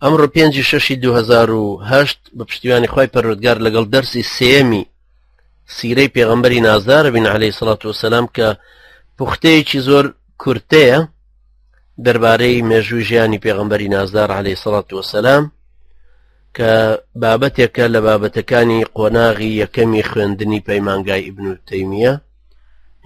ئەمڕۆ پێنجی شەشی 2008 بە پشتیوانی خوای پەروەردگار لەگەڵ دەرسی سێیەمی سیرەی پێغەمبەری نازدارە بین عەلەیهی سڵات وسلام کە پوختەیەکی زۆر کورتەیە دەربارەی مێژووی ژیانی پێغەمبەری نازدار عەلەیهی سڵات وسلام کە بابەتێکە لە بابەتەکانی قۆناغی یەکەمی خوێندنی پەیمانگای ئیبن تەیمیە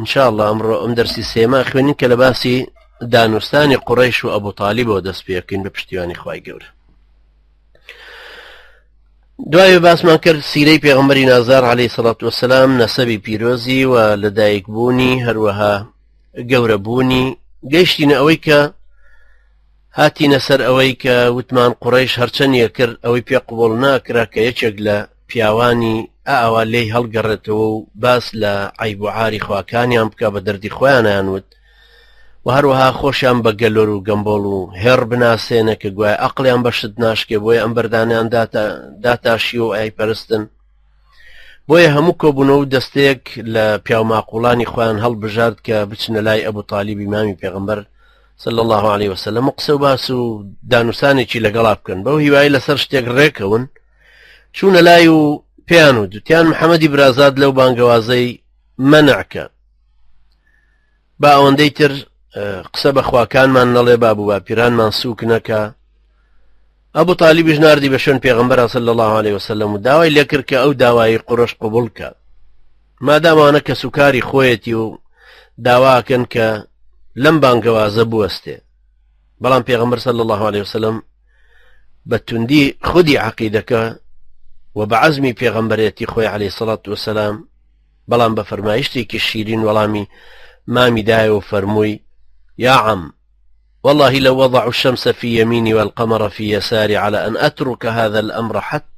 انشاءاللە ئەمڕۆ ئەم دەرسی سێمە خوێنین کە لە باسی دانوستانی قوڕیش و ئەبوو تالیبەوە دەست پێکەین بە پشتیوانی خوای گەورە. دوای باسمان کرد سیرەی پێغەمبەری نازدار عەلەیهی سەڵات وەسەلام نەسەبی پیرۆزی و لەدایک بوونی هەروەها گەورە بوونی گەیشتینە ئەوەی کە هاتینە سەر ئەوەی کە وتمان قوڕیش هەرچەندیە کرد ئەوەی پێ قبوڵ ناکرا کە یەکێک لە پیاوانی ئاوا لێی هەڵگەڕێتەوە و باس لە عەیب و عاری خواکانیان بکە بە دەردی خۆیانیان وت و هەروەها خۆشیان بە گەلۆر و گەمبۆڵ و هێڕ بناسێنە کە گوایە ئەقڵیان بە شت ناشکێ بۆیە ئەم بەردانیان داتاشی و ئای پەرستن بۆیە هەموو کۆبوونەوە و دەستەیەک لە پیاوماقوڵانی خۆیان هەڵبژارد کە بچنە لای ئەبوو تالیبی مامی پێغەمبەر صلی الله عليه وسلم و قسە و باس و دانوسانێکی لەگەڵا بکەن بەو هیوای لەسەر شتێک ڕێکەون چوونە لای و پێیان و دوتیان محەممەدی برازاد لەو بانگەوازەی مەنعکە با ئەوەندەی تر قسە بە خواکانمان نەڵێ باب و باپیرانمان سوک نەکا ئەبوو تالیبیش ناردی بە شوێن پێغەمبەر صلی الله علیه وسلم و داوای لێکرد کە ئەو داوایی قڕش قبول کە مادامانە کەسوکاری خۆیەتی و داواکەن کە لەم بانگەوازە بوەستێ بەڵام پێغەمبەر صلی الله علیه وسلم بە توندی خودی عقیدەکە و بە عەزمی پێغەمبەرێتی خۆی علیه الصلاة والسلام بەڵام بە فەرمایشتێکی شیرین وەڵامی مامی دایەوە و فەرمووی، یا عم، والله لو وضعوا الشمس في يميني والقمر في يساري على أن أترك هذا الأمر حتى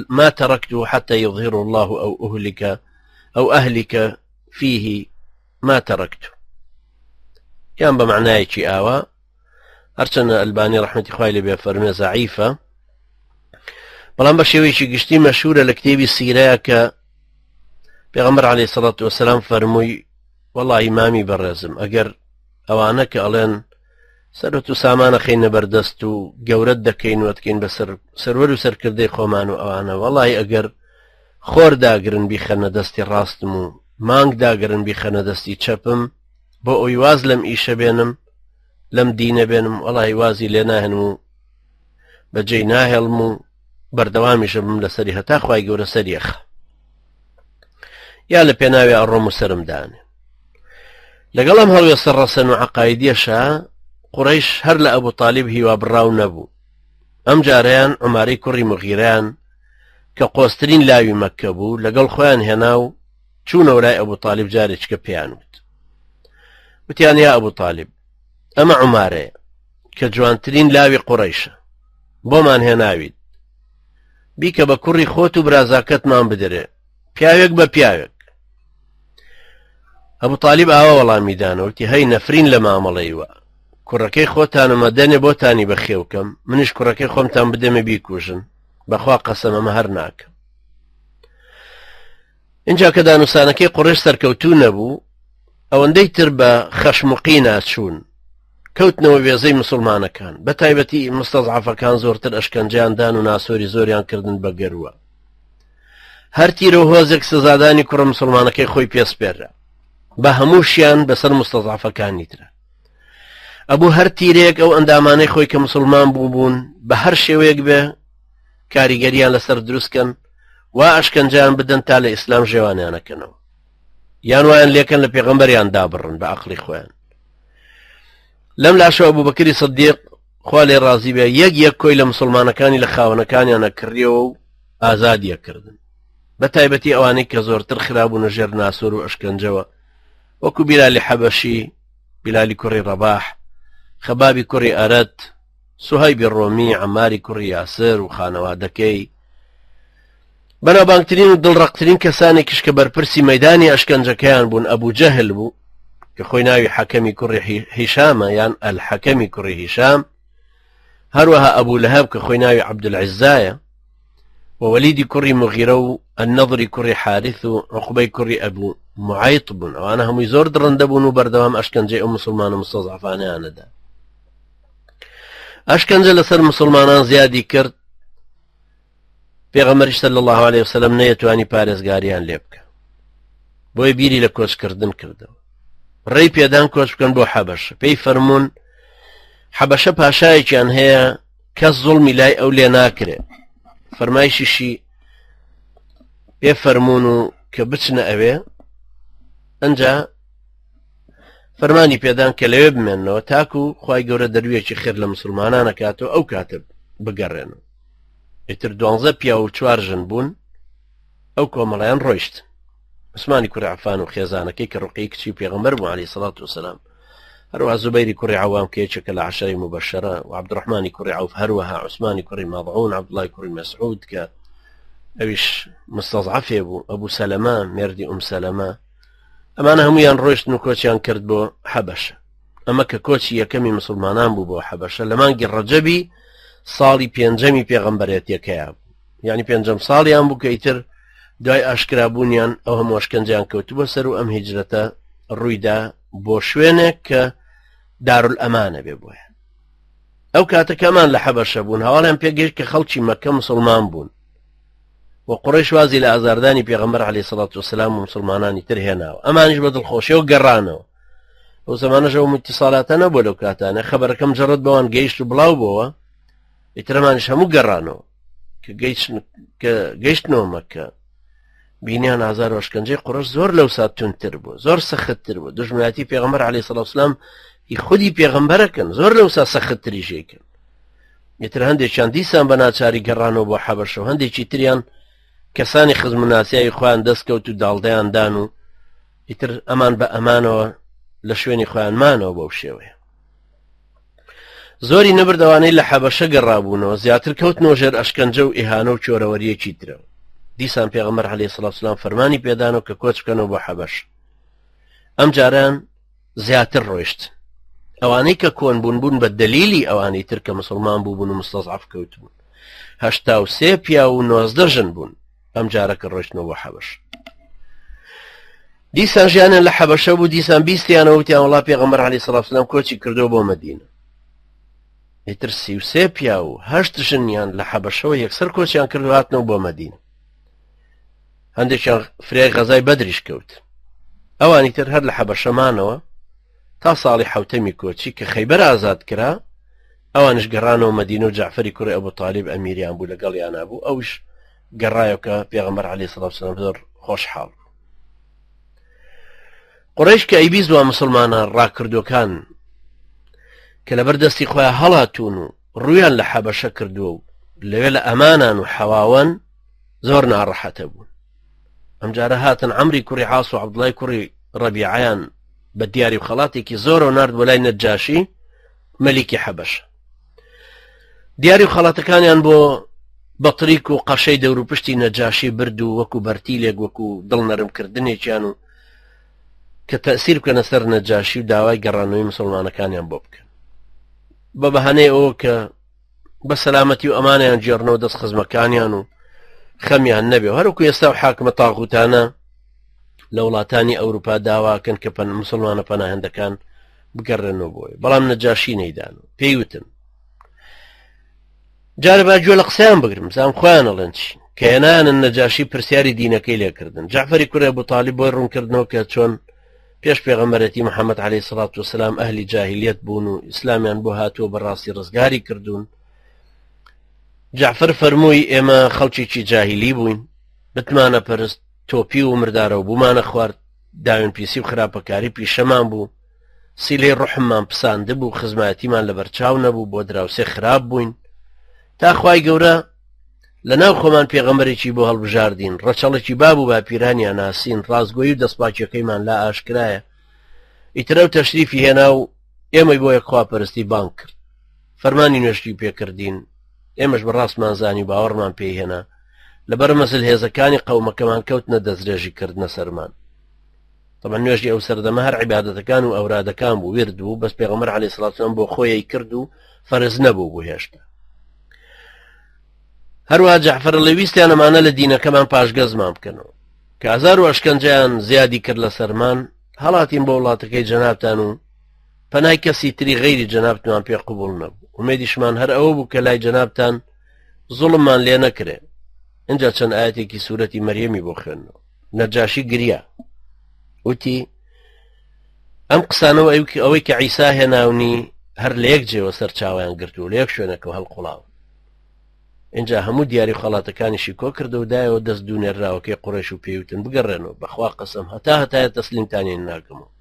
ما تركته حتى يظهره الله أو أهلك أو أهلك فيه ما تركته. یان بە معنایەکی ئاوا هەرچەندە ئەلبانی ڕەحمەتی خوای لێ بێ فەرمێ زەعیفە بەڵام بە شێوەیەکی گشتی مەشهورە لە کتێبی سیرەیە کە پێغەمبەر عەلەیهی سەڵات وەسەلام فەرمووی وەڵی مامی بەڕێزم ئەگەر ئەوانە کە ئەڵێن سەرەت و سامانە خەینە بەردەست و گەورەت دەکەین وەتکەین بەسەر سەروەر و سەرکردەی خۆمان و ئەوانە وەڵی ئەگەر خۆر داگرن بیخەنە دەستی ڕاستم و مانگ داگرن بیخەنە دەستی چەپم بۆ ئەوی واز لەم ئیشە بێنم لەم دینە بێنم وەڵی وازی لێ ناهێنم و بەجێی ناهێڵم و بەردەوامیشە بم لەسەری هەتا خوای گەورە سەریەخە یا لە پێناوی ئەڕۆم و سرم دانێ لەگەڵ ئەم هەڵوێستە ڕەسەن و عقایدیەشە قڕیش هەر لە ئەبوو تالیب هیوا بڕاو نەبوو ئەم جارەیان عمارەی کوڕی مغیران کە قۆسترین لاوی مەککە بوو لەگەڵ خۆیان هێنا و چوونەوە لای ئەبوو تالیب جارێککە پێیان وت وتیان یا ئەبوو تالیب ئەمە عمارەیە کە جوانترین لاوی قوڕەیشە بۆمان هێناویت بیکە بە کوڕی خۆت و برازاکەتمان بدرێ پیاوێک بە پیاوێک ئەبوو تالیب ئاوا وەڵامی دانەوتی هەی نەفرین لە مامەڵەیوە کوڕەکەی خۆتانم ئەدەنێ بۆتانی بەخێوکەم منیش کوڕەکەی خۆمتان بدەمێ بیکوژن بەخوا قەسەم ئەمە هەر ناکەم ئینجا کە دانوسانەکەی قوڕێش سەرکەوتوو نەبوو ئەوەندەی تر بە خەشم و قینا چوون کەوتنەوە وێزەی مسلمانەکان بە تایبەتی مستەزعەفەکان زۆرتر ئەشکەنجیان دان و ناسۆری زۆریان کردن بە گەروە هەر تیرە و هۆزێک سزادانی کوڕە مسلمانەکەی خۆی پێسپێرا بە هەمووشیان بەسەر مستەزعەفەکانی ترە ئەبوو هەر تیرێک ئەو ئەندامانەی خۆی کە مسلمان بوو بوون بە هەر شێوەیەک بێ کاریگەریان لەسەر دروستکەن وا ئەشکەنجەیان بدەن تا لە ئیسلام ژێوانیانەکەنەوە یان وایان لێکەن لە پێغەمبەریان دابڕن بە عقلی خۆیان لەم لاشەوە ئەبوو بەکری سدیق خوا لێ ڕازی بێ یەک یەک کۆی لە مسلمانەکانی لە خاوەنەکانیانە کڕیەوە و ئازادیە کردن بە تایبەتی ئەوانەی کە زۆرتر خرابوونە ژێر ناسۆر و ئەشکەنجەوە وەکو بیلالی حەبەشی بیلالی کوڕی ڕەباح خەبابی کوڕی ئەرەت سوهەیبی ڕۆمی، عەماری کوڕی یاسر و خانەوادەکەی. بەناوبانگترین و دڵڕەقترین کەسانێکیش کە بەرپرسی مەیدانی ئەشکەنجەکەیان بوون ئەبوو جەهل بوو کە خۆی ناوی حەکەمی کوڕی هیشامە یان ئەلحەکەمی کوڕی هیشام هەروەها ئەبوو لەهەب کە خۆی ناوی عەبدولعیزایە و وەلیدی کوڕی مغیرە و النضری کوڕی حارث و عقبەی کوڕی ئەبوو معیط بوون ئەوانە هەمووی زۆر دڕندە بوون و بەردەوام ئەشکەنجەی ئەو مسلمانە مستەزعەفانەیانەدا. ئەشکەنجە لەسەر مسلمانان زیادی کرد پێغەمبەریش صلی الله علیه وسلم نەیەتوانی پارێزگاریان لێ بکە بۆی بیری لە کۆچکردن کردەوە ڕێی پێدان کۆچ بکەن بۆ حەبەشە پێی فەرمونون حەبەشە پاشایەکیان هەیە کەس زوڵمی لای ئەو لێ ناکرێ فەرمایشیشی پێ فەرمونون و کە بچنە ئەوێ ئەجا فەرمانی پێدان کە لەوێ بمێنەوە تاکو خی گەورە دەرویەکی خێر لە مسلمانانەکاتەوە ئەو کاتە بگەڕێنەوە ئیتر دوانزە پیاو و چوار ژن بوون ئەو کۆمەڵیان ڕۆیشت عوسمانی کوڕی عەفان و خێزانەکەی کە ڕقی کچی پێغەمبەر بوو عەلەیهی سەڵات وسلام هەروەها زوبەیری کوڕی عەوام کە یەکێکە لە عەشەرەی موبەشەرە و عەبدوڕەحمانی کوڕی عەوف هەروەها عوسمانی کوڕی ماضعون عەبدوڵای کوڕی مەسعود کە ئەویش مستەضعەفێ بوو ئەبوو سەلەمە مێردی ئوم سەلەمە ئەمانە هەمویان ڕۆیشتن و کۆچیان کرد بۆ حەبەشە ئەمە کە کۆچی یەکەمی مسلمانان بوو بۆ حەبەشە لە مانگی ڕەجەبی ساڵی پێنجەمی پێغەمبەرێتیەکەیا بوو یعنی پێنجەم ساڵیان بوو کە ئیتر دوای ئاشکرابوونیان ئەو هەموو ئەشکەنجەیان کەوتبووە سەر و ئەم هیجرەتە ڕوویدا بۆ شوێنێک کە دارول ئەمانە بێ بۆیان ئەو کاتەکەمان لە حەبەشە بوون هەواڵیان پێگەیشت کە خەڵکی مەکە مسلمان بوون و قوڕەیش وازی لە ئازاردانی پێغەمبەر عەلەیهی سەڵات وسلام و مسلمانانی تر هێناوە ئەمانیش بە دڵخۆشیەوە گەڕانەوە ئەو زمانەش ئەو اتصالاتە نەبوو لەو کاتانە خەبەرەکەم جەڕەت بەوان گەیشت و بڵاو بۆوە ئیترەمانیش هەموو گەڕانەوە کە کە گەیشتنەوە مەکە بینیان ئازار و ئەشکەنجەی قوڕەش زۆر لەو سات توندتر بوو زۆر سەختتر بوو دژمناتی پێغەمبەر عەلەیهی سەڵات وسلام هی خودی پێغەمبەرەکەن زۆر لەو سات سەختتریشیکەن ئیتر هەندێکیان دیسان بە ناچاری گەڕانەوە بۆ حەبەشە و هەندێکی تریان کەسانی خزم و ناسیاوی خۆیان دەستکەوت و داڵدەیان دان و ئیتر ئەمان بە ئەمانەوە لە شوێنی خۆیان مانەوە بەو شێوەیە زۆری نەبردەوانەی لە حەبەشە گەڕابوونەوە زیاتر کەوتنەوە ژێر ئەشکەنجە و ئیهانە و چۆرەوەریەکی ترەوە دیسان پێغەمبەر عەلەیهی سڵاو سلام فەرمانی پێدانەوە کە کۆچ بکەنەوە بۆ حەبەش ئەم جاران زیاتر ڕۆیشت ئەوانەی کە کۆن بوون بوون بە دەلیلی ئەوانەی تر کە مسلمان بوو بوون و مستەزعف کەوتبوون 83 پیا و 19 ژن بوون ئەم جارە کە ڕۆیشتنەوە بۆ حەبەش دیسان ژیانیان لە حەبەشە بوو دیسان بیستیانەوە وتیان وڵا پێغەمبەر عەلەیهی سڵاو سلام کۆچی کردووە بۆ مەدینە ئیتر 33 پیا و هەشت ژنیان لە حەبەشەوە یەکسەر کۆچیان کرد و هاتنەوە بۆ مەدینە هەندێکیان فریای غەزای بەدریش کەوت ئەوانی تر هەر لە حەبەشەمانەوە تا ساڵی حوتەمی کۆچی کە خەیبەر ئازاد کرا ئەوانش گەڕانەوە مەدینە و جعفەری کوڕی ئەبو تالیب ئەمیریان بوو لەگەڵیانە بوو ئەوش گەڕایەوە کە پێغەمبەر عەلەیهی سڵاو سلام زۆر خۆشحاڵ بوو قڕیش کە ئەیبیست وا مسلمانە ڕاکردوەکان کە لەبەر دەستی خۆیان هەڵاتون و ڕویان لە حەبەشە کردووە و لەوێ لە ئەمانان و حەواوەن زۆر ناڕەحەتە بوون ئەمجارە هاتن عەمری کوڕی عاس و عەبدوڵای کوڕی ڕەبیعیان بە دیاری و خەڵاتێکی زۆرەوە نارد بۆ لای نەجاشی مەلیکی حەبەشە دیاری و خەڵاتەکانیان بۆ بەتریک و قەشەی دەوروپشتی نەجاشی برد و وەکو بەرتیلێک وەکو دڵ نەرمکردنێکیان و کە تەسیر بکەنە سەر نەجاشی و داوای گەڕانەوەی مسلمانەکانیان بۆ بکەن بە بەهانەی ئەوە کە بە سەلامەتی و ئەمانیان گێڕنەوە دەست خزمەکانیان و خەمیان نەبێ هەروکو ئێستا و حاکمە تاغوتانە لە وڵاتانی ئەوروپا داواکەن کە پەن مسلمانە پەناهندەکان بگەڕێنەوە بۆی بەڵام نەجاشی نەیدان و پێی وتن جارە با گوێ لە قسەیان بگرم زام خۆیان ئەڵێن چی کە هێنانن نەجاشی پرسیاری دینەکەی لێکردن جعفەری کوڕی ئەبو تالیب بۆی ڕوونکردنەوە کە چۆن پێش پێغەمبەرێتی محەممەد عەلەیهی سڵات وسلام ئەهلی جاهلیەت بوون و ئیسلامیان بۆ هاتووە بەڕاستی ڕزگاری کردوون جعفر فەرمووی ئێمە خەڵکێکی جاهلی بووین بتمانە پەرست تۆپی و مردارەوە بوومانە خوارد داوێن پیسی و خراپەکاری پیشەمان بوو سیلەی ڕحممان پساندبوو خزمایەتیمان لەبەرچاو نەبوو بۆ دراوسێ خراپ بووین تا خوای گەورە لە ناو خۆمان پێغەمبەرێکی بۆ هەڵبژاردین ڕەچەڵێکی باب و باپیرانیان ناسین ڕاستگۆیی و دەستپاکیەکەیمان لا ئاشکرایە ئیتر ئەو تەشریفی هێنا و ئێمەی بۆ یەکخواپەرستی بانگ کرد فەرمانی نوێژی پێکردین ئێمەش بە ڕاستمان زانی و باوەڕمان پێی هێنا لەبەر مەزل هێزەکانی قەومەکەمان کەوتنە دەسترێژی کردنە سەرمان طبعا نوێژی ئەو سەردەمە هەر عیبادەتەکان و ئەورادەکان بوو ورد بوو بەس پێغەمبەر عەلەیهی سڵات وسلام بۆ خۆی کرد و فەرز نەبوو بوو هێشتا هەروە جەعفەر لە ویستیان ئەمانە لە دینەکەمان پاشگەزمان بکەنەوە کە ئازار و ئەشکەنجەیان زیادی کرد لە سەرمان هەڵاتین بۆ وڵاتەکەی جەنابتان و پەنای کەسی تری غەیری جەنابتمان پێ قبوڵ نەبوو. ئومێدیشمان هەر ئەوە بوو کە لای جەنابتان زوڵممان لێ نەکرێ. ئینجا چەند ئایەتێکی سورەتی مەریەمی بۆ خوێندنەوە. نەجاشی گریا. وتی، ئەم قسانەوە ئەوەی کە عیسا هێناونی هەر لە یەک جێوە سەرچاویان گرتوو لە یەک شوێنەکەەوە هەڵقوڵاو. اینجا هەموو دیاری و خەڵاتەکانیشی کۆ کردەوە دایەوە دەست دوو نێرراوەکەی قوڕەیش و پێیوتن بگەڕێنەوە بەخوا قەسەم هەتا هەتایە تەسلیمتانی ناکەمەوە.